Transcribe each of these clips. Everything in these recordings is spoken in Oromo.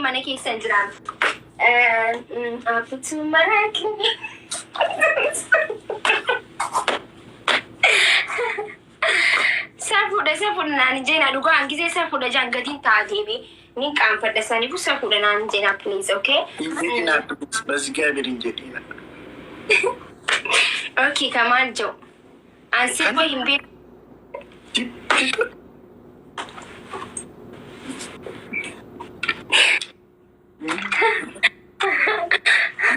Mana keessa hin jiraan. Abbutuma safuudha, safuudha naan hin jeenaa. Dhugaa hangisee safuudha jaan gatiin ta'a deebi. Nin qaanfadha saniifuu safuudha naan hin jeenaa, please, okay? Hin jedhinaa, please. Bazigaabiir hin jedhinaa. Okay, kamaal jedhu. An sirba hin beeku.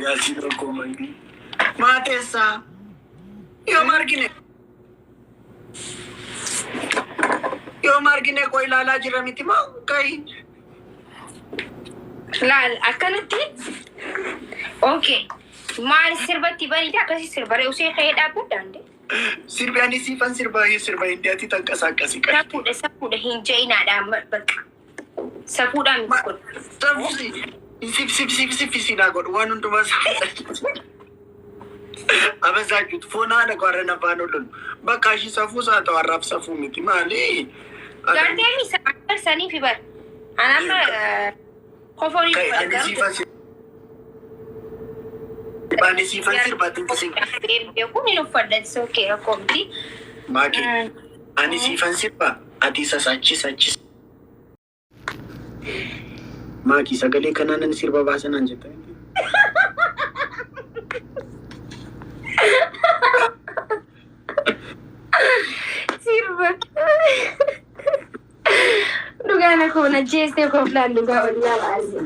Yaasii tokko mangi. Maateessaa. Yoom argine? Yoom argine? Qoy, ilaalaa jirra miti moo gahi? Laal akkanatti. Okay. Maal sirbatti baniite akkasii sirbaree usee ka'ee dhaabbadhaan de. Sirbi ani siifan sirbaa, sirba Indiyaatti tanqasaaqasi qalti. Safuudha, safuudha hin je'inaadha bakka. Safuudhaan miti kun. Safuusi sif sif sif sif sinaa godhu waan hundumaa abasaachuut foon haadha koo har'a nafaan ololu. Bakka ishii safuus haa ta'u, har'aaf safuu miti maali? Gartee misa sanii fi bar. An amma kofoon Kai ani siifan sirba, ani siifan sirba tinkisin. Beeku ni uffadha, it's okay, rakkoo miti. Maaki, ani siifan sirba, ati isas achis achis. Maaki, sagalee kanaan ani sirba baasanaan jetta miti. Sirba. Dhugaa na koona jeestee koflaan dhugaa ollaa baase.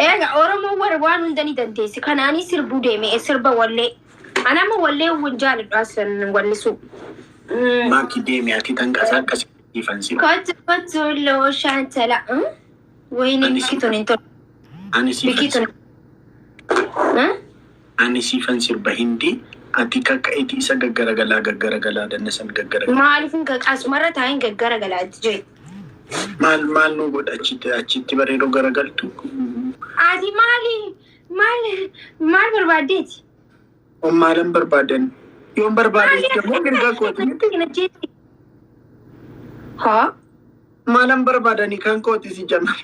Egaa Oromoon warra waan hunda ni dandeessi. Kanaanii sirbuu deeme sirba wallee. Ani amma wallee wwan jaaladhu asan wallisuu. Maaki, deemi ati tanqasaaqasi, siifan sirba. Kottu kottu loo shaantala. Wayini Ani bikki tun hin tolu. Ani siifan Bikki tun. sirba. Ani siifan sirba Hindii, ati kaka'eeti isa gaggaragalaa gaggaragalaa dannasan gaggaragalaa. Maaliif hin qaqasumarra taa'in gaggaragalaa jee. Maal maal nu godha achitti achitti bareedoo garagaltu? Ati maali maal maal barbaaddeeti? On maalan barbaadan? Yoon barbaade immoo mirga kooti miti. Haa? Maalan barbaadanii kan kooti si jamar.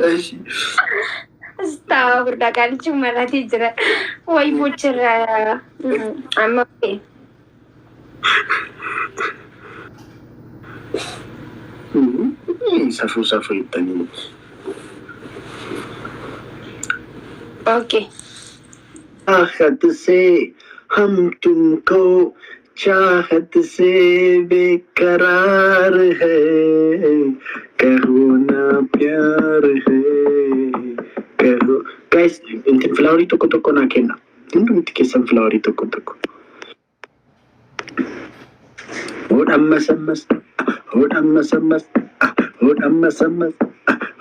Eshi. Astagfirullah, qaalichi maratee jira. Wayi bochirra amma. Safuu safuu jettanii. Okay. चाहत से हम तुमको चाहत से बेकरार है, कहो ना प्यार है, कहो. Guys, intin flowerii tokko tokko naa kenna. Hundumti keessan flowerii tokko tokko. Hodh ammas ammas, hodh ammas ammas, hodh ammas ammas,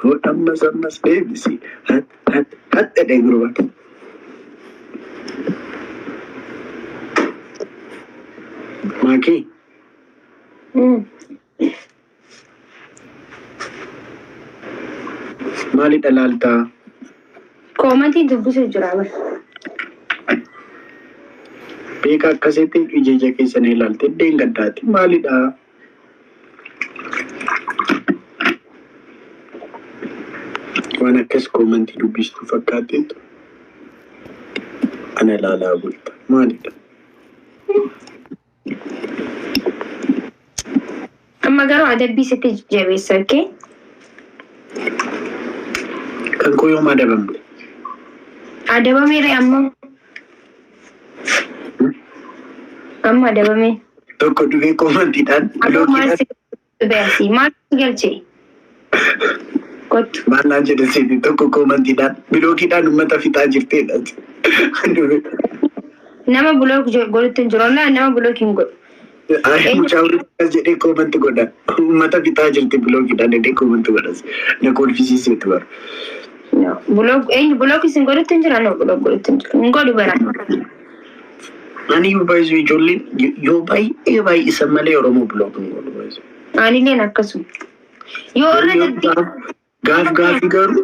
hodh ammas ammas, deebisi hat hat hat jedhee gurbaan. Maakii. Maalidha laaltaa? Commentiin dubbisuu jira bara. Beeka akkasitti ija ija keessan ilaalte iddeen gaddaati. Maalidha? Waan akkas commentii dubbistuu fakkaatteetu ana ilaalaa bulta. Maalidha? Amma garuu adabbii sitti jabeessa, okay? Kan koo yoom adabamte? Adabameera amma. Amma adabame. Tokko dhufee commentiidhaan Adoo maal blockiidhaan si beeksi? Maal si galche? Kottu. Maal naan jedhe seeti? Tokko commentiidhaan blockiidhaan uummata fixaa jirteedha. Nama block godhutti hin jiru. Wallaahi nama block hin godhu. Ay, mucaa waliin akkas jedhee comment godha. Uummata fixaa jirti blockiidhaan jedhee comment godhas. Na kolfisiiseetu bara. No. Block eenyu block isin godhutti hin jira? No, block godhutti hin jiru. Hin godhu bara. Ani yoo baay'isu ijoolleen yoo baay'ee baay'isan malee Oromoo block hin godhu baay'isu. Anilleen akkasuma. Yoo irra deddeebi'e Gaaf gaafii garuu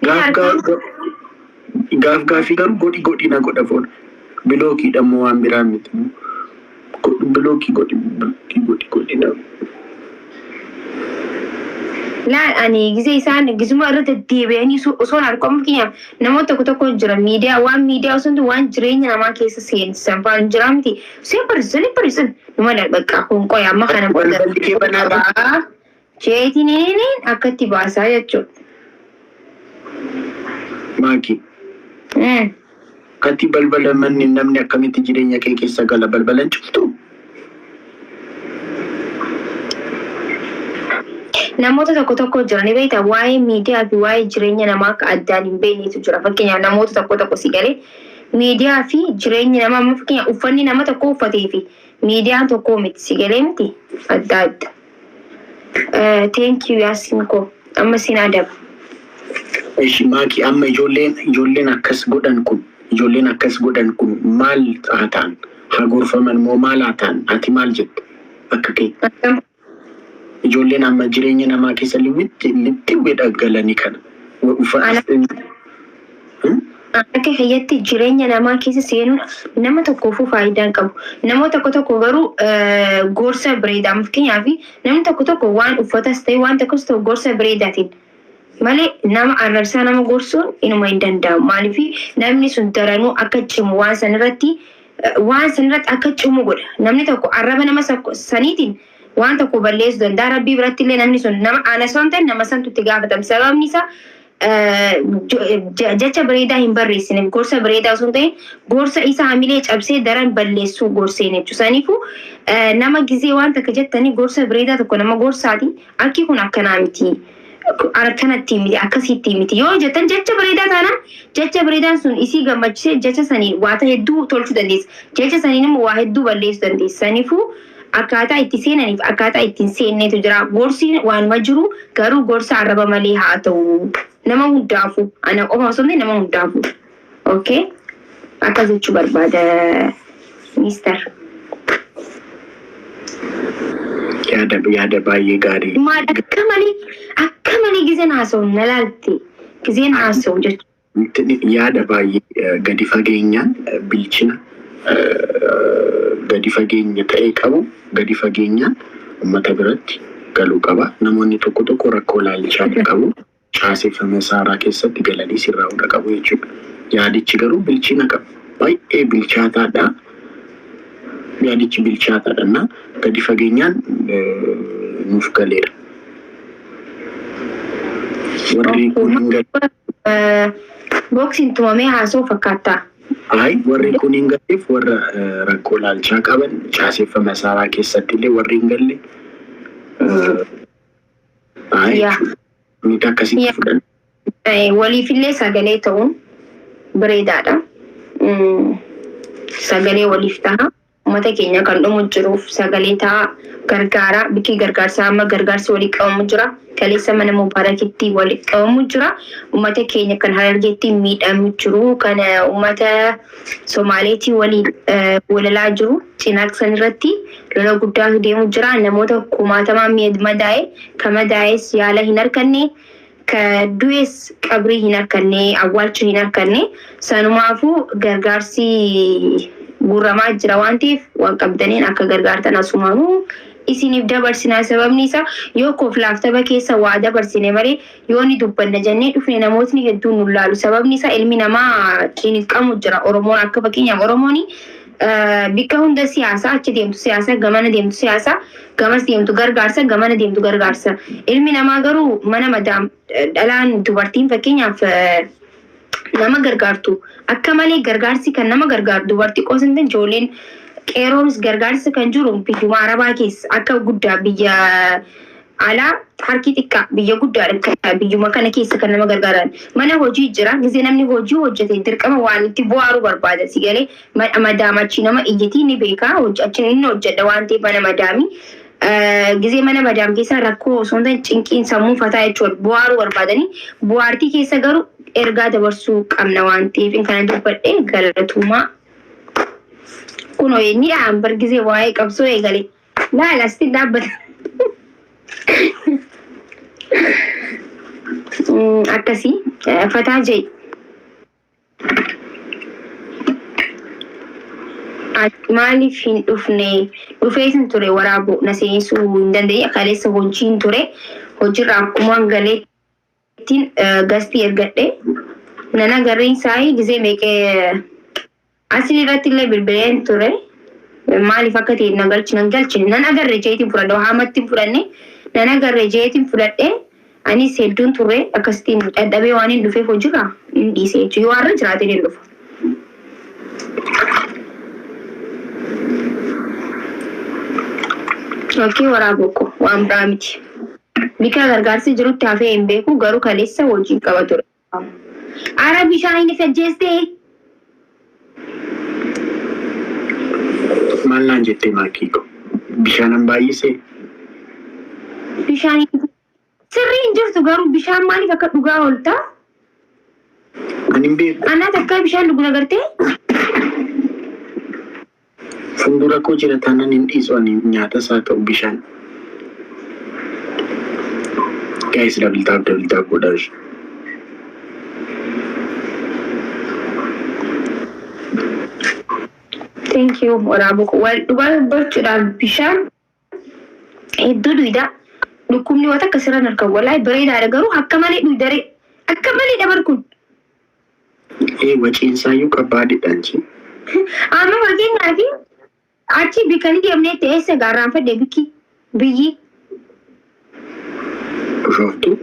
gaaf gaaf gaaf gaafii garuu godhi godhi na godha foon. Blockiidha immoo waan biraa miti. Block godhi, block godhi, godhi na. Laal, ani gisee isaan gisuma irra deddeebi'anii osoo hin argamu, fakkeenyaaf namoota tokko tokko jira, miidiyaa, waan miidiyaa osoo hin ta'in waan jireenya namaa keessa seensisan fa'aa hin jira miti. Seen barsiisan barsiisan numa bakka kun qoya amma kana booda. Balballi kee banaadha. Jeetiniin akkatti baasaa jechuudha. Maaki. Akkatti balbala manni namni akkamitti jireenya kee keessa gala, balbala hin cuftu? Namoota tokko tokko jira, ni beektaa, waa'ee miidiyaa fi waa'ee jireenya namaa akka addaan hin beeknetu jira. Fakkeenyaaf namoota tokko tokko si galee, miidiyaa fi jireenya namaa, amma fakkeenyaaf uffanni nama tokko uffatee fi miidiyaan tokko miti, si galee miti, adda adda. Thank you, Yaasin koo, amma sin adaba. Ishi Maaki, amma ijoolleen akkas godhan kun, ijoolleen akkas godhan kun maal haa ta'an? Haa gorfaman moo maal haa ta'an? Ati maal jetta? Akka kee. Ijoolleen amma jireenya namaa keessa liwitti litti galanii kana. Uffata. Akka kiyyatti jireenya namaa keessa seenuun nama tokkoofuu faayidaa hin qabu. Namoota tokko tokko garuu gorsa bareedaa, fakkeenyaaf namni tokko tokko waan uffatas ta'e waan tokkos ta'u gorsa bareedaatiin malee nama arrabsaa nama gorsuun inuma hin danda'amu. Maaliif namni sun daranuu akka cimu waan sanirratti akka cimu godha. Namni tokko arraba nama saniitiin waan tokko balleessuu danda'a. Rabbii biratti illee namni sun nama ana osoo hin ta'in nama santu itti gaafatama. Sababni isaa jecha bareedaa hin barreessine, gorsa bareedaa osoo hin ta'in gorsa isa hamilee cabsee daran balleessuu gorseen jechuudha. Saniifuu nama gizee waan takka jettanii gorsa bareedaa tokko nama gorsaati, akki kun akkanaa miti. Akkanatti miti, akkasitti miti yoo jettan, jecha bareedaa taanaan jecha bareedaan sun isii gammachisee jecha saniin waata hedduu tolchuu dandeessa. Jecha saniin immoo waa hedduu balleessuu dandeessa. Saniifuu akkaataa itti seenaniif akkaataa ittiin seenneetu jira. Gorsi waanuma jiru, garuu gorsa arraba malee haa ta'u. Nama hundaafuu, ana qofa osoo hin ta'in nama hundaafuu. Okay? Akkas jechuu barbaada, mister. Yaada baay'ee gaarii. Maal, akka malee gizeen haasa'u na laalte, gizeen haasa'u jechuudha. Yaada baay'ee gadi fageenyaan bilchina gadi fageenya ta'e qabu, gadi fageenyaan uummata biratti galuu qaba. Namoonni tokko tokko rakkoo laalchaa qabu. Caaseffama saaraa keessatti galanii sirraa'uudha qabu jechuudha. Yaadichi garuu bilchina qaba. Baay'ee bilchaataadha. Yaadichi bilchaataadha na gadi fageenyaan nuuf galeera. Warri kun hin galle. Booksiin tumamee haasa'u fakkaata. Ay, warri kun hin galleef, warra rakkoo laalchaa qaban, caaseffama saaraa keessatti illee warri hin galle. Ay, jechuudha. Nuti akkasitti fudhanna. Waliifillee sagalee ta'uun bareedaadha. Sagalee waliif ta'a. Uummata keenya kan dhumu jiruuf sagalee ta'a. Gargaara. Bikki gargaarsaa amma gargaarsi walii qabamu jira. Kaleessa mana Mubaarakitti walii qabamu jira. Uummata keenya kan Harargeetti miidhamu jiru. Kan uummata Somaaleetii waliin walalaa jiru. Cinaaqsan irratti lola guddaa deemu jira. Namoota kumaatamaan madaa'e. Ka madaa'es yaala hin arganne. Ka du'es qabrii hin arganne, awwaalcha hin arganne. Sanumaafuu gargaarsi guurramaa jira waan ta'eef, waan qabdaniin akka gargaartan asumaanuu isiniif dabarsinaa. Sababni isaa yoo koflaaf tapha keessa waa dabarsine malee, yoo ni dubbanna jennee dhufne, namootni hedduun nu laalu. Sababni isaa ilmi namaa ciniqamu jira. Oromoon, akka fakkeenyaaf, Oromoon bikka hunda siyaasa, achi deemtu siyaasa, gamana deemtu siyaasa, gamas deemtu gargaarsa, gamana deemtu gargaarsa. Ilmi namaa garuu mana madaam dhalaan dubartiin fakkeenyaaf nama gargaartu akka malee, gargaarsi kan nama gargaaru dubartii qofa hin ta'in, ijoolleen qeeroonis gargaarsa kan jiru biyyuma arabaa keessa akka guddaa, biyya alaa harki xiqqaa, biyya guddaadha, biyyuma kana keessa kan nama gargaaran. Mana hojii jira, gisee namni hojii hojjete dirqama waan itti bu'aaruu barbaada, si galee, madaam achi nama iyyitii ni beeka, achi inni hojjedha waan ta'eef mana madaamii gisee mana madaam keessa rakkoo osoo hin ta'in cinqiin sammuu fataa jechuudha, bu'aaruu barbaadanii bu'aartii keessa garuu ergaa dabarsuu qabna waan ta'eef kana dubbadhe. Galatuumaa. Kunoo inni dhaan bar gisee waa'ee qabsoo eegale laala asitti dhaabbata. Akkasii fataa jee. Maaliif hin dhufne? Dhufeetin ture waraaboo na seensuu hin dandeenye. Kaleessa hojiin ture. Hojiirraa akkumaan galeettiin gastii ergadhe. Nan agarreen saayii gizee meeqee asin irratti illee bilbileen ture. Maaliif akka ta'e na galchi nan galchine nan agarre jeetiin fudhadhe haamatti hin fudhanne nan agarre jeetiin fudhadhe. Anis hedduun turre akkasittiin dadhabee waan hin dhufeef hojiirraa hin dhiise jechuudha. Yoo har'a jiraate hin dhufa. Okay, waraaboo ko waan biraa miti. Bika gargaarsi jirutti hafee hin beeku garuu kaleessa hojii qaba ture. Ara bishaan inni sajjeestee. Maal naan jettee maakii ko? Bishaanan baay'isee? Bishaan sirrii hin jirtu garuu bishaan maaliif akka dhugaa oolta? Ani hin beeku. Anaa takkaa bishaan dhugu agartee? Fuuldura koo jira taanaan hin dhiisu ani nyaatas haa ta'u bishaan. Guys, double tap, double tap godhaa. Thank you waraaboo ko. Wal dhugaa dubbachuudhaaf bishaan hedduu dhuyda. Dhukkubni waan akka sirran harka walaay bareedaadha garuu akka malee dhuydaree akka malee dabar kun. Ee waciinsaayyuu qabbaadidhaan ci. Amma fakkeenyaaf achi bikkanii deemnee eessa gaarraan fadhe bikki biyyi. Bishooftuu.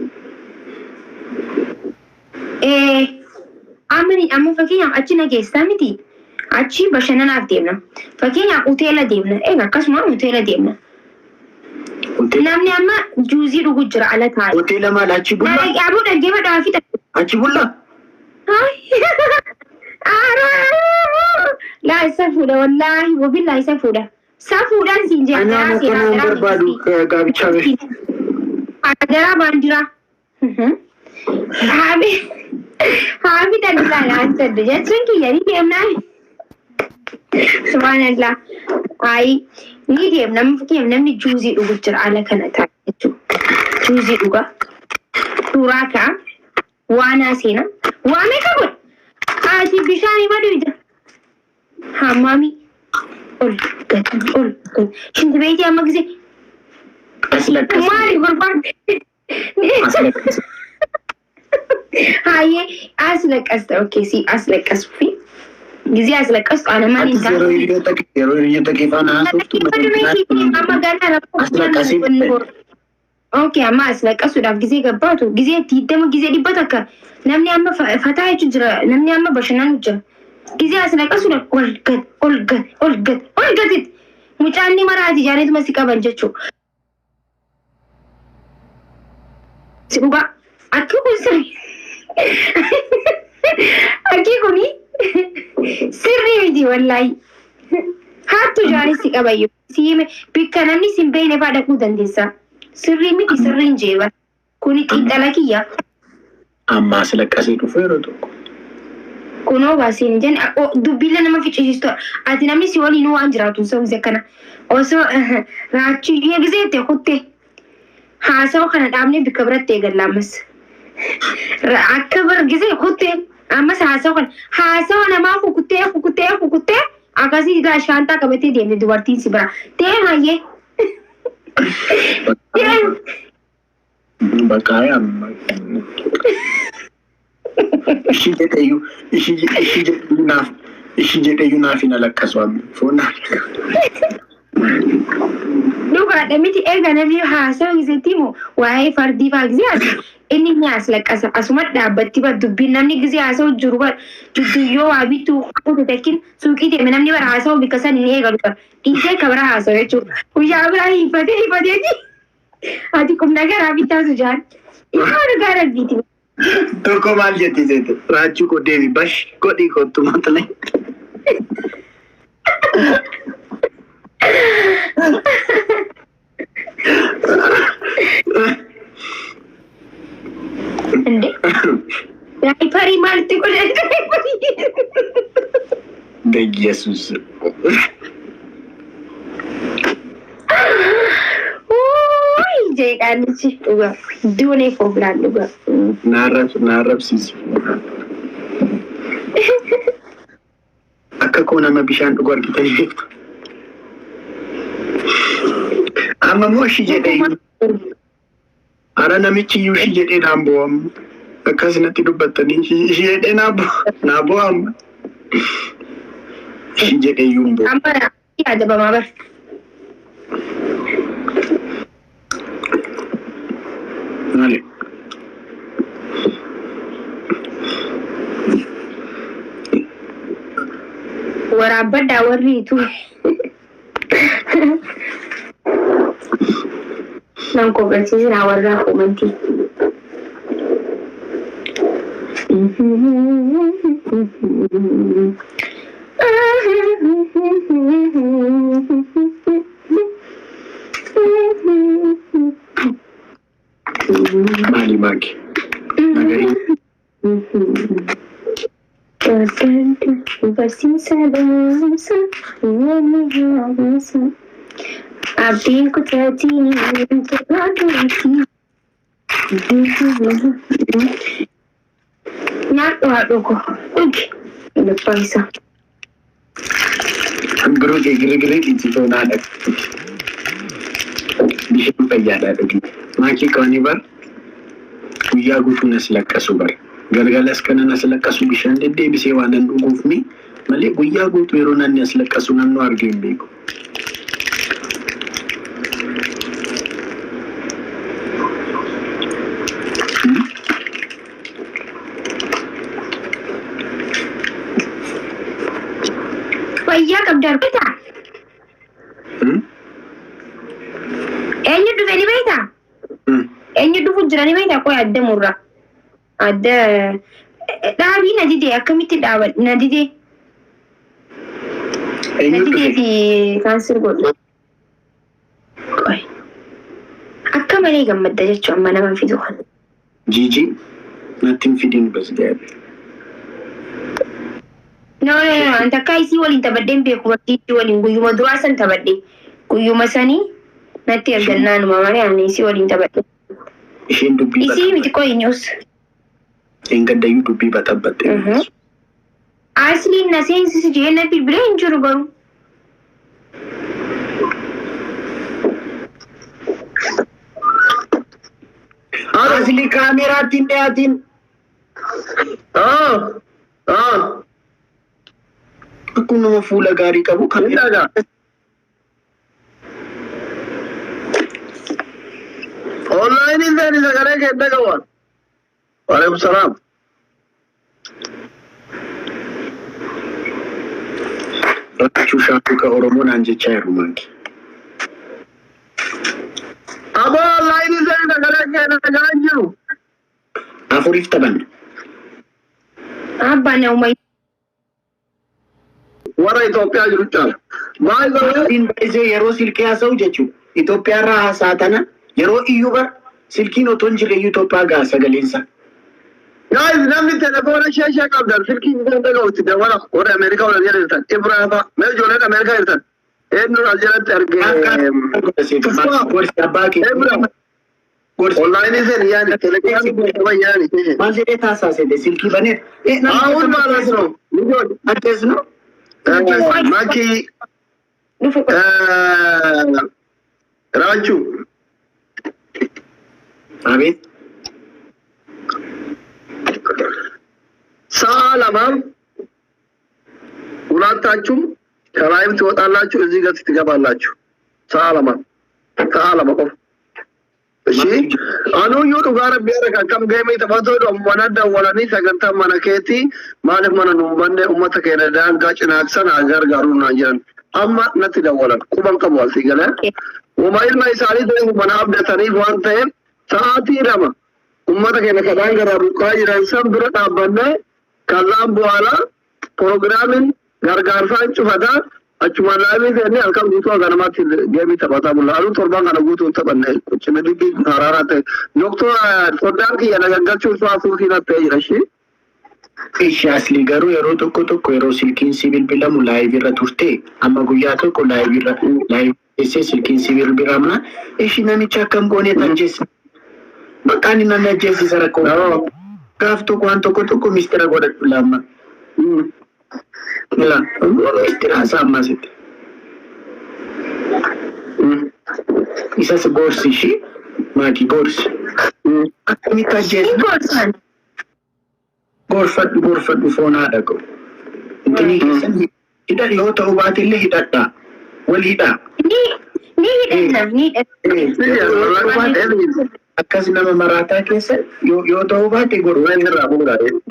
Amma amma fakkeenyaaf achi na geessaa miti. Achi bashannanaaf deemna. Fakkeenyaaf hoteela deemna. Egaa akkasuma hoteela deemna. Namni amma juuzii dhugu jira ala taa'e. Hoteela maal achi bullaa? Dhaabuu dhaggeeffadhaa fi Achi bullaa? Laa isa fuudha wallaahi wabillaa isa fuudha. Safuudhaan siin jee Ani adaraa amma seeraa kanaan adaraa barbaadu gaabichaa bee. Adaraa baandiraa. Haafi haafi daldalaa laantaddu jechuun kiyya ni deemnaan. Subhaanallah. Ayi ni deemna amma fakkeenyaaf namni juuzii dhugu jira ala kana taa'e jechuudha. Juuzii dhuga. Suuraa ka'a. Waanaa seena. Waa meeqa godha? Ati bishaan hima dhuyda. Hammaami. Ol gad ol gad. Shintibeetii amma gisee As lakkasa. maali barbaadde? As lakkasa. Hayyee as laqqasta okay si as laqqasuufi ጊዜ አስለቀስኩ አለማን Atis yeroo hiriyoota kee yeroo hiriyoota kee faana haasoftu amma ganaa rakkoo As laqqasee Okay, amma as laqqasuudhaaf gisee gabbaatu gisee diidama gisee dhibba takka namni amma fataa jechuun jira namni amma bashannanu jira gisee as laqqasuudhaaf ol gad ol gad ol gad ol gaditti mucaan ni maraati jaanetuma si qaban jechuudha. Si dhugaa akki kun sirri akki kuni sirrii miti wallaahi. Hattu jaanis si qabayyo. Si hime bikka namni si hin beekne fa'aa dhaquu dandeessa. Sirrii miti sirriin jeeba. Kuni xiinxala kiyya. Amma as laqqasee dhufu yeroo tokko. Kunoo baasiin jenne dubbiillee nama ficcisiistu. Ati namni si waliin waan jiraatu osoo gisee kana. Osoo raachuyyee gisee itti kutte. Haasawa kana dhaabnee bikka biratti eegalla ammas. Akka bar gisee kutte ammas haasawa kana haasawa namaa kukuttee kukuttee kukuttee akkasii gaa shaantaa qabatee deemte dubartiin si bira. Deem hayyee. Deem. Bakka amma. Ishii jedheyyuu ishii ishii jedheyyuu naaf ishii jedheyyuu naaf hin alakkasu amma foon naaf. Dhugaadha miti erga namni haasawa giseetti himu waa'ee fardii fa'aa gisee haasa inni ni as laqqasa asuma dhaabbatti bar dubbiin namni gisee haasawu jiru bar jidduyyoo waa bituu kutu takkin suuqii deeme namni bara haasawu bikka san hin eegalu bar dhiisee ka bira haasawu jechuudha. Guyyaa biraa hiifatee hiifateeti ati qubna garaa bittaa sujaan ifaa dhugaa rabbiiti. Tokko maal jetti seete raachuu koo deemi bash godhii kottu matale. እንዴ ዳይፐሪ maalitti godhan በኢየሱስ Wuuyi jeeqaanichi dhugaa duunee fooflaan dhugaa. Naarrabsiisu. Akka koo nama bishaan dhugu argitanii beektu. Amma immoo ishii jedhee iyyuu. Ara namichi iyyuu ishii jedhee naan bo'amu. Akkas natti dubbattanii ishii jedhee naa bo'ama. Ishii jedhee iyyuu hin bo'u. Amma adabamaa bar. Maali? Waraabbadhaa warri itu. Nan kofalchiisinaa warraa koomantii. Maali maaki? Nagarii. Barsiisa barumsa namni haaromsa. Abdiin kutaatiin jabaa. Nyaadhu haadhoo koo dhugi. Lubbaa isaa. Biroo kee girgiree dhiichitoo naa dhaqxe. Bishaan fayyaadhaa dhugi. Maakii qabanii bar guyyaa guutuu nas laqqasu bar. Galgalas kana nas laqqasu bishaan deddeebisee waan nan dhuguuf mi malee guyyaa guutuu yeroo namni as laqqasu namnu argee hin beeku. Fayyaa qabda argita. Eenyu dhufe ni beektaa? Eenyu dhufu jira ni beektaa? Qoy adda murra. Adda dhaabii na didee akkamitti dhaaba na didee na Eenyu didee dhufe? fi kaansir godhu. Qoy. Akka malee gammadda jechuun amma nama fidu kana. Jiiji natti hin fidin bas gaabe. No, no, no, anta akka isii waliin taphadhee hin beeku barsiisii waliin guyyuma duraa san taphadhe. Guyyuma sanii natti ergannaanuma malee ani isii waliin taphadhe. Isheen dubbii Isii miti baxabbatte. qoy news. Een gaddayyuu dubbii baxabbatte. Asliin na seensisu jee na bilbilee hin jiru garuu. Asli kaameraatti hin dhiyaatin. Akkuma nama fuula gaarii qabu kaameraa. Online illee ni sagalee kee dhagawan. Waalaikum salaam. Raachuu shaakuka Oromoo naan jechaa jiru maanki. Aboo online illee ni sagalee kee dhagaa hin jiru. Afuriif taphanna. Abbaan nama Warra Itoophiyaa jiru caala. Baay'ee Maatiin baay'isee yeroo silkii haasa'u jechuudha. Itoophiyaarraa haasaa tana yeroo iyyuu bar silkiin otoo hin jirre iyyuu Itoophiyaa gaha sagaleensa. Guys, namni telefoona ishee ishee qabdan silkii isaan dhaga'utti dawwala warra Ameerikaa wal jala jirtan. Ibraa fa'a. Mee ijoolleen Ameerikaa jirtan. Eenyuun as jalatti argee? Gorsi abbaa kee. Ibra. Gorsi. Online seen yaani telegiraamii qaba yaani. Maal jedhee taasaa seete silkii banee. አሁን ማለት ነው ልጆች Addees no? ማኪ dhufu ራቹ Abeet. ሰዓ ለማም ሁለታችሁም ከላይም ትወጣላችሁ፣ እዚህ ገጽ ትገባላችሁ። ሰዓ ለማ ሰዓ ለማ ቆፍ እሺ አኑዩ ዱጋረ ቢያረካ ከም ገሜ ተፈቶ mana dawwalanii sagantaa mana keetii maaliif mana nuun banne ummata keenya daangaa cinaaksan haa gargaaruu naan jedhan amma natti dawwalan quban qabu asii galee Uma ilma isaanii ta'e mana abdataniif waan ta'eef sa'aatii 2 ummata keenya kadhaan garaa buqqaa jiran san bira dhaabbannee kallaan bu'aala proogiraamiin gargaarsaan cufataa achuma laayivii seennee halkan guutuu haga namaatti geemii taphataa bulla. Aduu torban kana guutuu hin taphanne quccime dubbii haraaraa ta'e. Doktor foddaan kiyya na gaggalchuun fa'aa suusii natti ta'ee jira ishee. Ishi asli garuu yeroo tokko tokko yeroo silkiin si bilbilamu live irra turte amma guyyaa tokko live irra live teessee silkiin si bilbilamna ishi namicha akkam goonee ajjeesna. Bakka inni namni ajjeesisa rakkoo. Gaaf tokko waan tokko tokko mistira godhadhu lamma. La mistira isaa ammaa sitti. Isas gorsi ishii maatii gorsi. Akkamitti Ni ajjeesna? gorsan. Gorfadhu, gorfadhu, foon haadha qabu. Intinii keessan hidha yoo ta'u baate illee hidhadhaa. Wal hidhaa. Ni hidhanna, ni hidhanna. Akkas nama maraataa keessa yoo ta'u baate gorfadhu.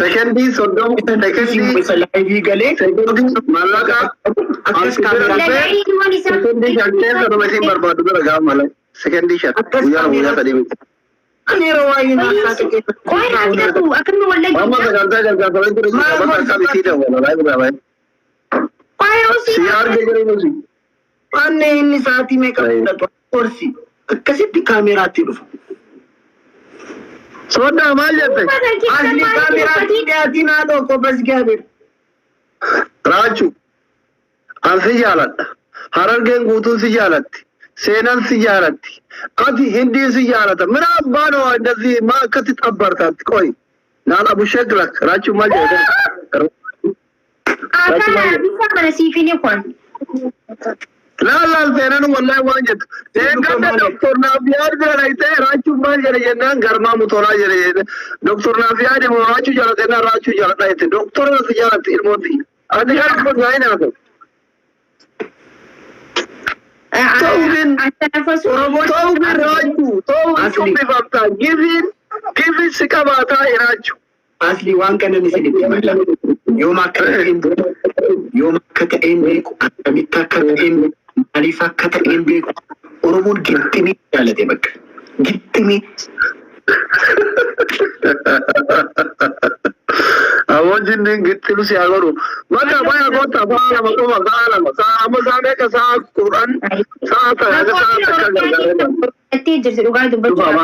Sekendii 30 sekendii Isa live galee sekendii maallaqa akkas kaameraa Lagaayiiwwan isaa. Sekendii 5 keessa nama isin barbaadu bira ga'a malee. Sekendii 5 Akkas guyyaa 2 guyyaa 3 miti. Kan yeroo waa'ee naasaa ta'e. Qoy raafidatu akkami Amma wallaggaa. sagantaa gargaarfamee ture jira. Bakka akkam isii dawwala live irraa baay'ee. Qoy osii. Si arge jiru nuti. Wanni inni sa'aatii meeqa fudhatu gorsi akkasitti kaameraatti dhufa. Sooddaa maal jette? Asli kaameraatti dhiyaatiin haadha koo basgaabeer. Raachu. An si jaaladha. Harargeen guutuun si jaalatti. Seenaan si jaalatti. Ati Hindiin si jaalata. Mina abbaan hoo እንደዚህ ማ akkatti xabbartaatti qoy. Naan abu sheklak. Raachu maal jedhe? Akkana bifa mana siifini kun. Laal laal, seenaan wallahi waan jettu. Eeggadda, Doktor Naafiyaad bira dhayitee Raachuun maal jedhe jennaan garmaa mutolaa jedhe jedhe. Doktor Naafiyaad immoo Raachuu jaalate jennaan Raachuu jaaladha jette. Doktora si jaalatti ilmooti. Ati kan kun gaa'in haasa'u. Ta'uun Antanafasu. ta'uun Raachuu ta'uun Asli. cubbifamtaa gifiin gifiin si qabaataa Raachuu. Asli, waan kanan isinitti himala. Yooma akka ta'een beeku, yooma akka ta'een beeku, akkamitti akka ta'een beeku, maaliif akka ta'een beeku. Oromoon gixximii jaalate bakka. Gixximii. Awoon jinniin gixximu si haa godhu. Bakka baya goota sa'a 2 qofa, sa'a 2, sa'a amma sa'a meeqa, sa'a 10, sa'a ta'e haga sa'a 1 gargaaree. Itti jirti dhugaa dubbachuudhaaf.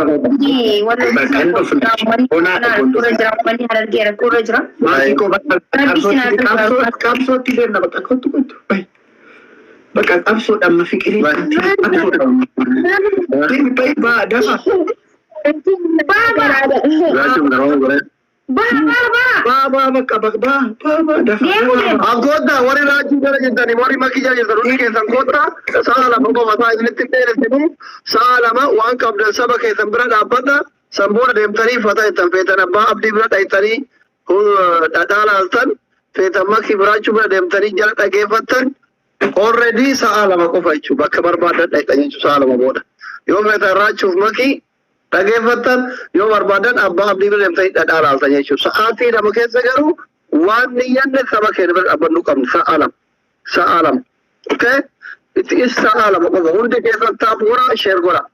Warra Bakka hin dhufne. rakkoorra jira, uummanni Harargee rakkoorra jira. Maatii koo bakka qabsootti deemna, bakka kottu kottu. Bakka qabsoodhaan ma fiqirii qabsoodhaan. Deemi, bayi, baa dafa. Baa baa. Raachuun garoo godhe. Baa baa baa. Baa baa, bakka bakka, baa baa baa, dafa. Deemu deemu. Abgoota warri Raachuu jala jirtanii, warri Makii jala jirtan, hundi keessan koottaa. Sa'a 2 qofa, sa'a isinitti dheeressinu, sa'a 2 waan qabdan saba keessan bira dhaabbadha. San booda deemtanii fata jettan, feetan abbaa abdii bira dhayitanii dhadhaa laaltan, feetan Makii biraachuu bira deemtanii jala dhageeffattan. Already sa'a 2 qofa jechuudha, bakka barbaadan dhayxan jechuudha sa'a 2 booda. Yoo feetan Raachuuf Makii dhageeffattan, yoo barbaadan abbaa abdii bira deemtanii dhadhaa laaltan jechuudha. Sa'aatii 2 keessa garuu waan niyyanne saba keenya bira dhaabbannuu qabna sa'a 2. Sa'a 2. Okay? It is sa'a 2 qofa. Hundi keessan tap godhaa, share godhaa.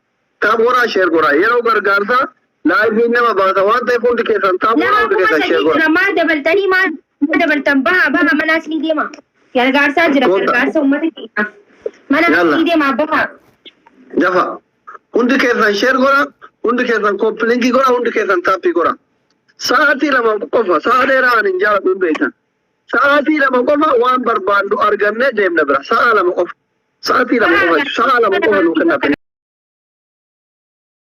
Tap godhaa, share godhaa. Yeroo gargaarsaa live nama baasa waan ta'eef hundi keessan tap godhaa, Nama hundi kuma keessan share sadii godhaa. jira, maal dabaltanii, maal dabaltan? Baha baha, mana asii deema. Gargaarsaa jira, Goota. gargaarsa uummata keenyaaf. Mana Yalla. asii deema, baha. Jafa. Hundi keessan share godhaa. Hundi keessan copy link godhaa. Hundi keessan tap godhaa. Sa'aatii 2 qofa. Sa'a dheeraa ani hin jaaladhu, hin beektan. Sa'aatii 2 qofa, waan barbaannu argannee deemna bira. Sa'a 2 qofa. Sa'aatii 2 qofa jechuudha. Sa'a 2 qofa nuu kennaa.